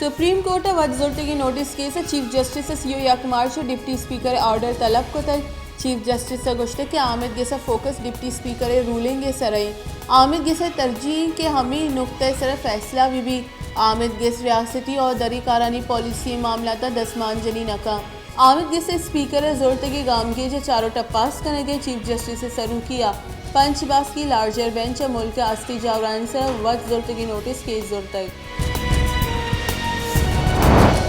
Supreme court ء وت زرتگیں notice case ء چیف جسٹس ء سی ء یک مارچ ء ڈپٹی اسپیکر ء آرڈر طلب کتگ۔ چیف جسٹس ء گوشتگ کہ آمید گس ء فوکس ڈپٹی اسپیکر ء رولنگ ء سر ء انت۔ آمید گس ء ترجیح انت کہ ہمے نکتہ ء سر ء فیصلہ بہ بیت۔ آمید گس ریاستی عہدیدارانی پالیسی ء معاملات ء دزمانجنی نہ کنت۔ آمید گس ء اسپیکر ء زرتگیں گامگیج ء چاروٹ ء پاس کنگ ء چیف جسٹس ء سروکی ء پنچ باسکی لارجر بینچ ء ملک ء ہستی جاورانی سر ء وت زرتگیں نوٹس کیس زرتگ۔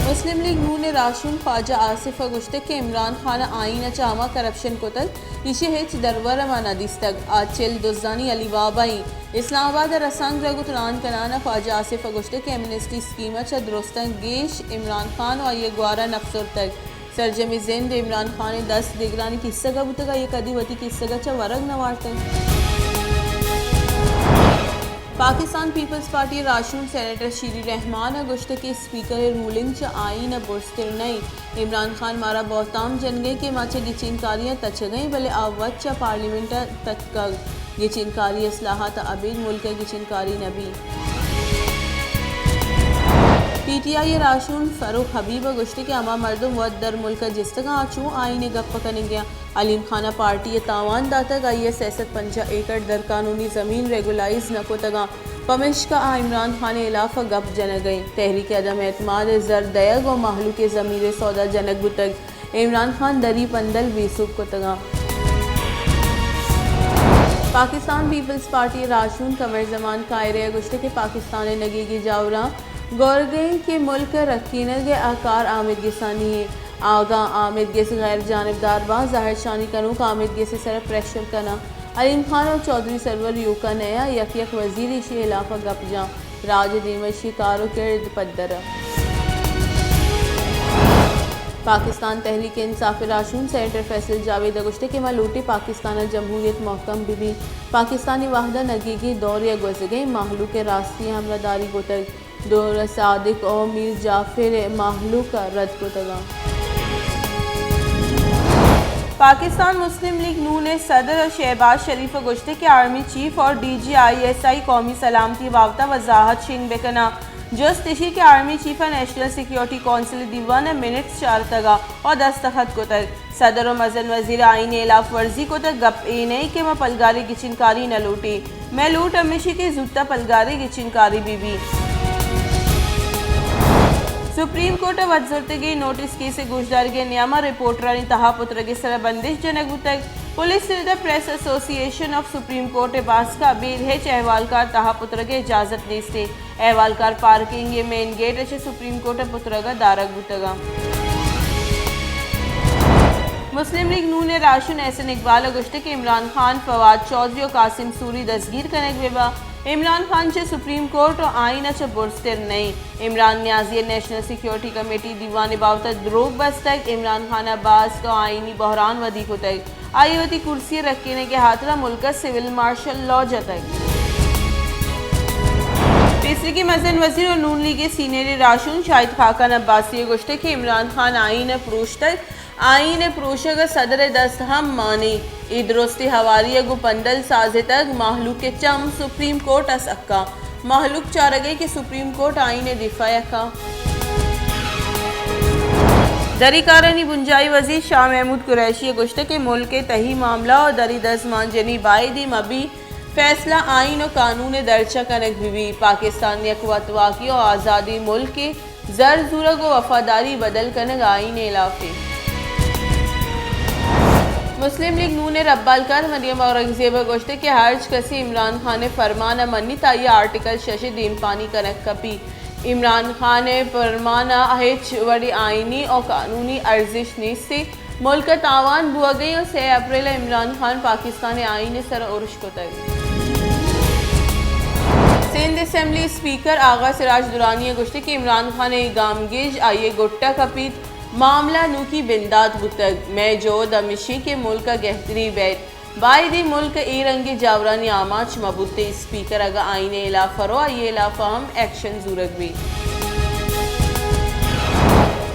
مسلم لیگ نون ء راہشون خواجہ آصف ء گوشتگ کہ عمران خان ء آئین ء چہ ہما کرپشن کتگ، ایشی ء ہچ درور ء ما نہ دیستگ۔ آ چل دزانی علی بابا ایں۔ اسلام آباد ء رسانکدرا گوں تران کنان ء خواجہ آصف ء گوشتگ کہ ایمنسٹی اسکیم ء چہ درستاں گیش عمران خان ء آئی ء گوار ء نپ زرتگ۔ سرجمیں زند عمران خان ء دست دگرانی کیسگ ء بوتگ، آئی ء کدی وتی کیسگ ء چہ ورگ نہ وارتگ۔ پاکستان پیپلز پارٹی ء راہشون سینیٹر شیری رحمان ء گوشتگ کہ اسپیکر ء رولنگ چہ آئین ء برزتر نہ انت۔ عمران خان مارا بہتام جنگ ء کہ ما چہ گچینکاریاں تچگ ء ایں، بلے آ وت چہ پارلیمنٹ ء تتکگ۔ گچینکاری اصلاحات ء ابید ملک ء گچینکاری نہ بیت۔ پی ٹی آئی ء راہشون فروخ حبیب ء گوشتگ کہ ہما مردم وت در ملک ء جستگ آں، آ چوں آئین ء گپ ء کنگ ء انت۔ علیم خان ء پارٹی ء تاوان داتگ، آئی ء سئے سد پنجاہ ایکڑ درقانونی زمین ریگولائز نہ کتگ آں، پمیشکا آ عمران خان ء ہلاف ء گپ جنگ ء انت۔ تحریک عدم اعتماد ء زر دئیگ ء مہلوک ء ضمیر ء سودا جنگ بوتگ۔ عمران خان دری پندل بے سوب کتگ آں۔ پاکستان پیپلز پارٹی ء راہشون قمر زمان کائرہ ء گوشتگ کہ پاکستان ء نگیگی جاوراں گورگ ء انت کہ ملک ء رکینگ ء آ کار آمید گسانی انت۔ آگاں آمید گس غیر جانبدار باں، زہرشانی کنوک آمید گس ء سر ء پریشر کناں۔ علیم خان ء چوہدری سرور یوکا نیا، یک یک وزیر ایشی ء ہلاف ء گپ جاں۔ راج ء دیم ء ایشی ء کار ء کرد پدر ء۔ پاکستان تحریک انصاف ء راہشون سینیٹر فیصل جاوید ء گوشتگ کہ ما لوٹیں پاکستان ء جمہوریت مہکم بہ بیت۔ پاکستانی وہد ء نگیگیں دورے ء گوزگ ء انت، مہلوک ء راستی ء ہمراہداری کتگ۔ دور صادق ء میر جعفر ء مہلوک ء رد کتگ انت۔ پاکستان مسلم لیگ نون ء صدر شہباز شریف ء گوشتگ کہ آرمی چیف اور D G I S I قومی سلامتی ء بابت ء وضاحت شنگ بہ کناں۔ جست ایشی کہ آرمی چیف ء نیشنل سیکیورٹی کونسل ء دیوان ء منٹس چارتگ ء دستخط کتگ۔ صدر و مزن وزیر آئین ء ہلاف ورزی کتگ، گپ اے نہ انت کہ ما پلگاری گچینکاری نہ لوٹیں، مئے لوٹ ہمیش انت کہ زوت ء پلگاری گچینکاری بہ بیت۔ سپریم کورٹ ء وت زرتگیں نوٹس کیس ء گوشدارگ ء نیام ء رپورٹرانی تہا پترگ ء سرا بندش جنگ بوتگ۔ پولیس ء ردا پریس ایسوسی ایشن آف سپریم کورٹ ء باسک ء ابید ہچ احوالکار تہا پترگ ء اجازت نیست انت۔ احوالکار پارکنگ ء مین گیٹ ء چہ سپریم کورٹ ء پترگ ء دارگ بوتگ انت۔ مسلم لیگ نون ء راہشون احسن اقبال ء گوشتگ کہ عمران خان، فواد چوہدری ء قاسم سوری دزگیر کنگ بہ باں۔ عمران خان چہ سپریم کورٹ ء آئین ء چہ برزتر نہ انت۔ عمران نیازی ء نیشنل سیکیورٹی کمیٹی دیوان ء بابت ء دروگ بستگ۔ عمران خان ء باسک ء آئینی بحران ودی کتگ۔ آئی ء وتی کرسی ء رکینگ ء ہاترا ملک ء سول مارشل لاء جتگ۔ پیسریگیں مزن وزیر ء نون لیگ ء سینئر راہشون شاہد خاقان عباسی ء گوشتگ کہ عمران خان آئین ء پروشتگ، آئین ء پروشگ ء صدر ء دست ہم مان انت۔ اے درستیں ہواری ء گوں پندل سازتگ، مہلوک ء چم سپریم کورٹ ء سکا۔ مہلوک چارگ ء کہ سپریم کورٹ آئین ء دفاع ء کا۔ دری کارانی بنجاہی وزیر شاہ محمود قریشی ء گوشتگ کہ ملک ء تہی معاملہ ء دری دزمانجنی بائدی مبی، فیصلہ آئین ء قانون ء درچ ء کنگ بہ بیت۔ پاکستان یک وتواکی ء آزادیں ملک ء، زر زورگ ء وفاداری بدل کنگ آئین ء ہلاف انت۔ مسلم لیگ نون ء ربالکار مریم اورنگزیب ء گوشتگ کہ ہرچ کسے عمران خان ء فرمان ء منیت، آئی ء آرٹیکل شش ء دیمپانی کنگ کپیت۔ عمران خان ء پرمان ء ہچ وڑیں آئینی ء قانونی ارزشت نیست انت۔ ملک ء تاوان بوگ ء انت ء سئے اپریل ء عمران خان پاکستان ء آئین ء سر ء ارش کتگ۔ سندھ اسمبلی اسپیکر آغا سراج درانی ء گوشتگ کہ عمران خان ء اے گامگیج آئی ء گٹ ء کپیت، معاملہ نوکی بندات بوتگ۔ مئے جہد ہمیش انت کہ ملک ء گہتری بیت۔ بائدیں ملک ء اے رنگیں جاورانی آماچ مہ بوتیں۔ اسپیکر اگاں آئین ء ہلاف ء رو، آئی ء ہلاف ء ہم ایکشن زورگ بیت۔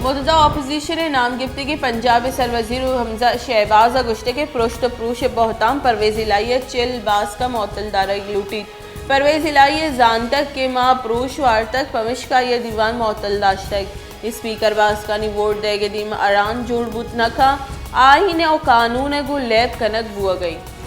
متدہ اپوزیشن ء نام گپتگیں پنجاب ء سروزیر حمزہ شہباز ء گوشتگ کہ پرشت ء پروش ء بہتام پرویز الہی ء چل باسک ء معطل دارگ لوٹیت۔ پرویز الہی ء زانتگ کہ ما پروش وارتگ، پمشکا آئی ء دیوان معطل داشتگ۔ اسپیکر باسکانی ووٹ دئیگ ء دیم ء اران جوڑ بوت نہ کن، آئین ء قانون ء گوں لیب کنگ بوگ ء انت۔